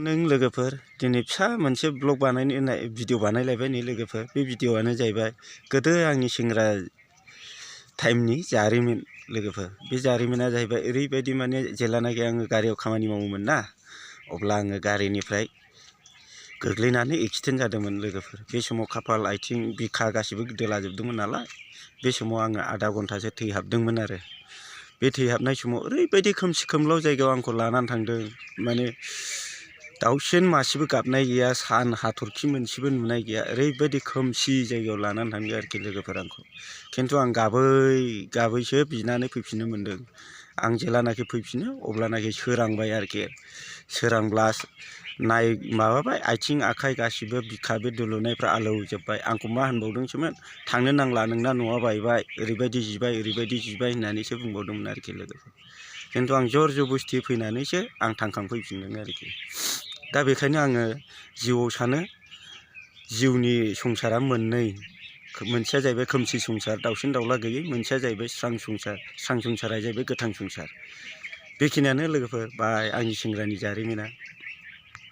नों लोगोफोर दिनै फिसा मोनसे ब्लग बानायनो होननाय भिडिअ बानायलायबाय नै लोगोफोर बे भिडिअआनो जाहैबाय गोदो आंनि सेंग्रा टाइमनि जारिमिन लोगोफोर बे जारिमिना जाहैबाय ओरैबायदि माने जेलानाखि आङो गारियाव खामानि मावोमोन ना अब्ला आङो गारिनिफ्राय गोग्लैनानै एक्सिडेन्ट जादोंमोन लोगोफोर बे समाव खाफाल आथिं बिखा गासिबो दोलाजोबदोंमोन नालाय बे समाव आङो आधा घन्टासो थैहाबदोंमोन आरो बे थैहाबनाय समाव ओरैबायदि खोमसि खोमलाव जायगायाव आंखौ लानानै थांदों माने दाउसेन मासेबो गाबनाय गैया सान हाथरखि मोनसेबो नुनाय गैया ओरैबायदि खोमसि जायगायाव लानानै थांदों आरोखि लोगोफोर आंखौ खिन्थु आं गाबैसो बिनानै फैफिननो मोन्दों आं जेलानाखि फैफिनो अब्लानाखि सोरांबाय आरोखि सोरांब्ला माबाबाय आथिं आखाइ गासिबो बिखा बे दुलुनायफ्रा आलौजोब्बाय आंखौ मा होनबावदोंसोमोन थांनो नांला नोंना न'आ बायबाय ओरैबायदि जिबाय होननानैसो बुंबावदोंमोन आरोखि लोगोफोर खिन्थु आं जर जबस्थि फैनानैसो आं थांखांफैफिनदों आरोखि दा बेखायनो आङो जिउआव सानो जिउनि संसारा मोननै मोनसेया जाहैबाय खोमसि संसार दाउसिन दाउला गैयै मोनसेया जाहैबाय स्रां संसारा जाहैबाय गोथां संसार बेखिनियानो लोगोफोर बाय आंनि सेंग्रानि जारिमिना।